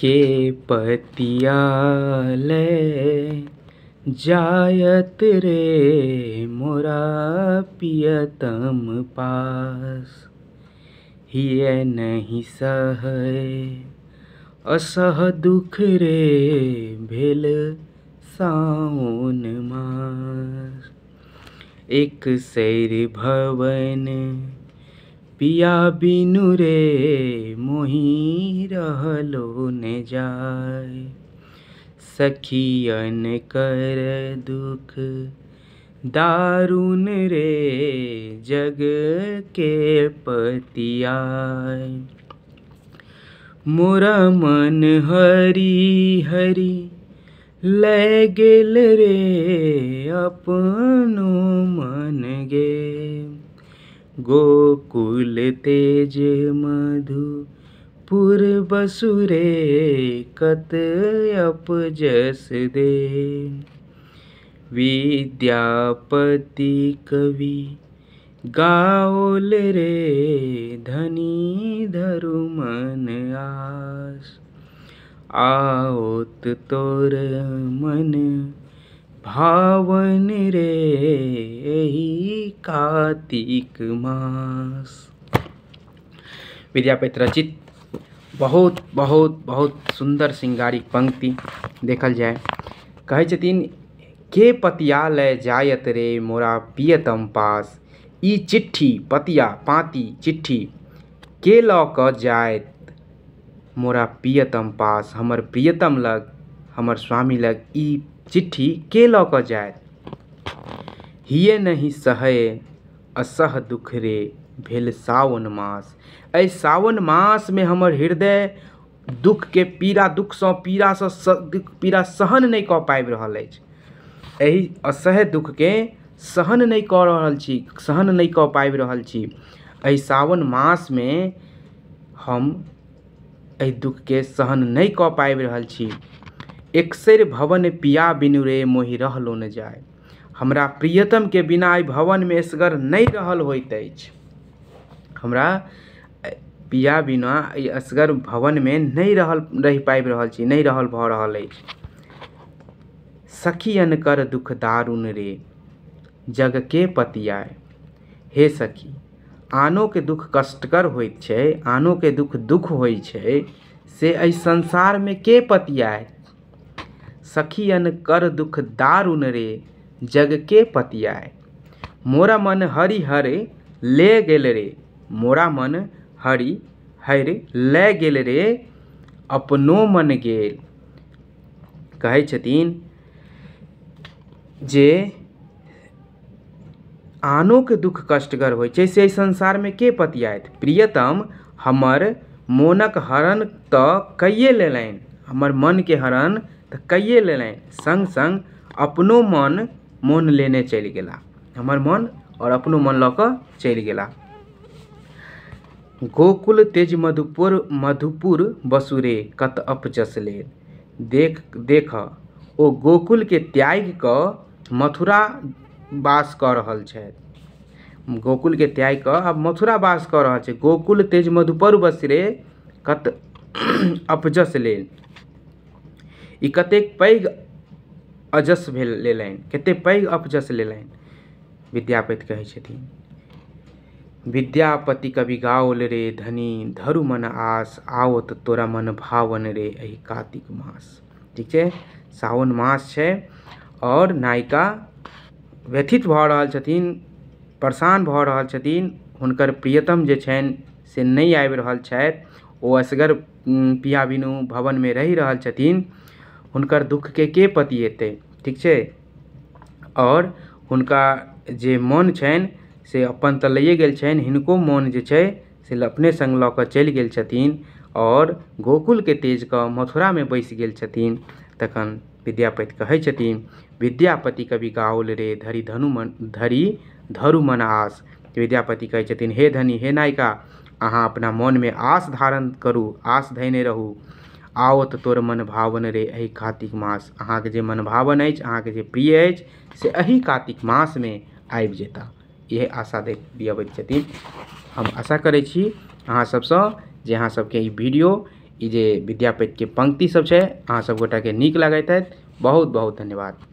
के पतिया ले जायत रे मोरा पियतम पास। हिय नहि सहय असह दुख रे भेल साओन मास। एक सैर भवन पिया बिनु रे मोहि रहलो ने जाय। सखियन कर दुख दारुण रे जग के पतियाय। मोरा मन हरि हरि लै गेल रे अपनो मन गे। गोकुल तेज मधुपुर बसु रे कत अपजस दे। विद्यापति कवि गाओल रे धनी धरु मन आस। आओत तोर मन भावन रे एहि कातिक मास। विद्यापति रचित बहुत बहुत बहुत सुन्दर श्रृंगारिक पंक्ति देखल जाय। कहै छथिन के पतिया लय जायत रे मोरा पियतम पास। ई चिट्ठी पतिया पाँति चिट्ठी के लऽ कऽ जायत मोरा पियतम पास। हमर प्रियतम लग हमर स्वामी लग ई चिट्ठी के लऽ कऽ जायत। हिय नहि सहय असह दुख रे भेल सावन मास। एहि सावन मासमे हमर हृदय दुखके पीड़ा दुखसँ पीड़ासँ दुख पीड़ा सहन नहि कऽ पाबि रहल अछि। एहि असह्य दुखके सहन नहि कऽ रहल छी, सहन नहि कऽ पाबि रहल छी। एहि सावन मासमे हम एहि दुखके सहन नहि कऽ पाबि रहल छी। एकसरि भवन पिया बिनु रे मोहि रहलो न जाय। हमरा प्रियतमके बिना एहि भवनमे एसगर नहि रहल होइत अछि। हमरा पिया बिना एहि असगर भवनमे नहि रहल रहि पाबि रहल छी, नहि रहल भऽ रहल अछि। सखियन कर दुख दारुण रे जग के पतियाय। हे सखी, आनोके दुख कष्टकर होइत छै, आनोके दुख दुख होइ छै, से एहि संसारमे के पतियाय। सखियन कर दुख दारुण रे जग के पतियाय। मोरा मन हरि हरि ले गेल रे, मोरा मन हरि हरि ले गेल रे अपनो मन गेल। कहै छथिन जे आनोके दुख कष्टगर होइ छै से एहि संसारमे के पतियायत। प्रियतम हमर मोनक हरण तऽ कैये लेलनि, हमर मनके हरण तऽ कैये लेलनि, सङ्ग सङ्ग अपनो मन मोन लेने चलि गेला। हमर मन आओर अपनो मन लऽ कऽ चलि गेला। गोकुल तेज मधुपुर मधुपुर बसुरे कत अपजस लेल। देख देख ओ गोकुलके त्यागि कऽ मथुरा वास कऽ रहल छथि। गोकुलके त्यागि कऽ आब मथुरा वास कऽ रहल छै। गोकुल तेज मधुपुर बसुरे कत अपजस लेल। ई कतेक पैघ अजस भेल लेलनि, कतेक पैघ अपजस लेलनि, विद्यापति कहै छथिन। विद्यापति कवि गाओल रे धनी धरु मन आस। आओत तोरा मन भावन रे एहि कातिक मास। ठीक छै, सावन मास छै आओर नायिका व्यथित भऽ रहल छथिन, परेशान भऽ रहल छथिन। हुनकर प्रियतम जे छनि से नहि आबि रहल छथि। ओ असगर पिया बिनु भवनमे रहि रहल छथिन। हुनकर दुखके के पतिएतै। ठीक छै, आओर हुनका जे मन छनि से अपन तऽ लैए गेल छनि, हिनको मन जे छै से अपने सङ्ग लऽ कऽ चलि गेल छथिन आओर गोकुलके तेज कऽ मथुरामे बसि गेल छथिन। तखन विद्यापति कहै छथिन विद्यापति कवि गाओल रे धरि धनु मन धरि धरु मन आस। विद्यापति कहै छथिन हे धनी, हे नायिका, अहाँ अपना मोनमे आस धारण करू, आस धयने रहू। आओत तोर मन भावन रे एहि कातिक मास। अहाँके जे मन भावन अछि, अहाँके जे प्रिय अछि से एहि कातिक मासमे आबि जेता, इएह आशा दिअबैत छथिन। हम आशा करै छी अहाँ सबसँ जे अहाँ सबके ई वीडियो, ई जे विद्यापतिके पंक्ति सब छै अहाँ सब गोटाके नीक लागैत हैत। बहुत बहुत धन्यवाद।